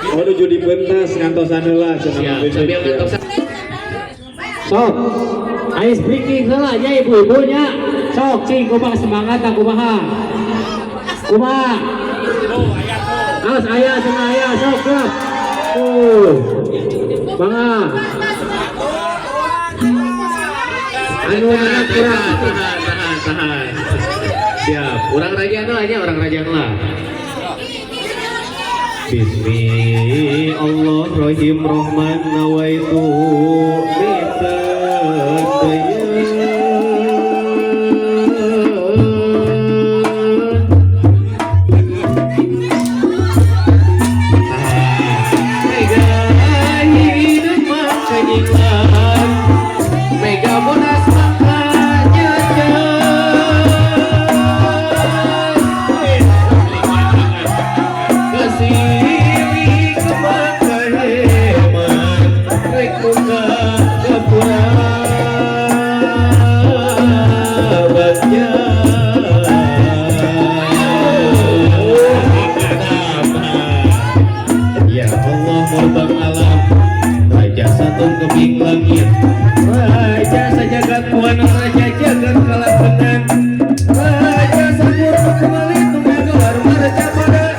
Oh, nuju dipentas ngantosan heula cenah. Siap, Mah. sambil ngantosan. Sok, ice breaking heula nya, ibu-ibunya. Sok, cing, kumaha semangat, kumaha? Kumaha? Awas, aya cenah, aya, sok geus. Tuh. Mangga. Anu anak kurang. Tahan, tahan, tahan. Siap, urang raja lah nya, urang raja lah. Bismillahirrahmanirrahim Rohman nawaitu Mega hidup maka nyinglan, mega bodas maka nyajan. Kesili kemaka hemat, rek muka gapura bagja. Ya Allah murbang alam, Raja satu kebing langit, Raja sajagat buana, Raja jagat kalakunan, Raja sapura kembali tunggagelar marca pada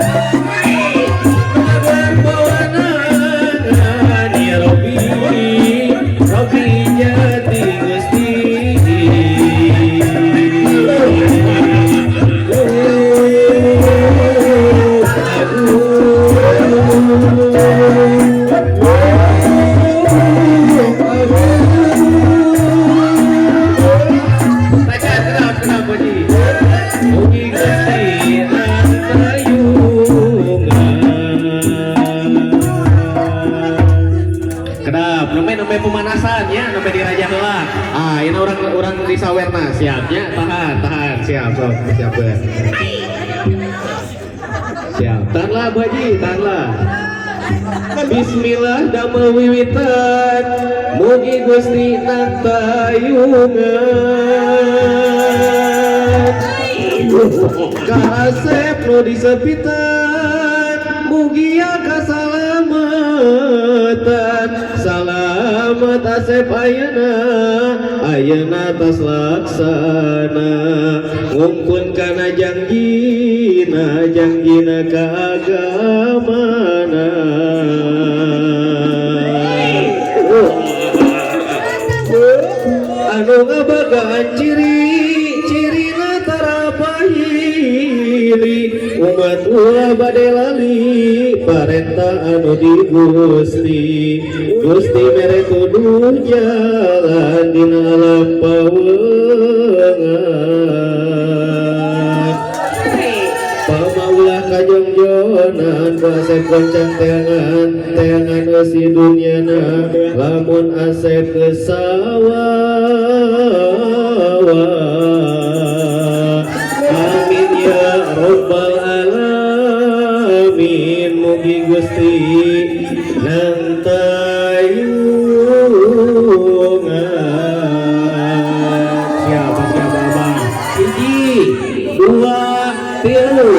Kabar bawanan. Ya Robbi, Robbi jati Gusti. Baca kenapa kenapa Ji? Mugi Gusti antayungan. Kedap, nembe nembe pemanasan ya, nembe di raja heula. Ah, ini orang orang di sawerna, siapnya, tahan, tahan, siap, sok, siap, ya. Siap, tahanlah Bu Haji, tahanlah. Bismillah damel wiwitan, mugi Gusti nantayungan. Kasep nu disepitan, mugia kasalamatan. Salamat Asep ayeuna, ayeuna tas laksana. Ngungkun kana jangjina, jangjina kaagamana. Anu ngabagaan ciri cirina tara pahili, umat ulah bade lali parentah anu di Gusti. Gusti mere tuduh jalan dina alam pawengan. Pamaulah kajongjonan ku Asep goncang teangan teangan eusi dunyana lamun Asep geus sawawa. Amin ya rabbal alamin, mugi Gusti nantayungan. Siapa siapa abang? Hiji, dua, tilu.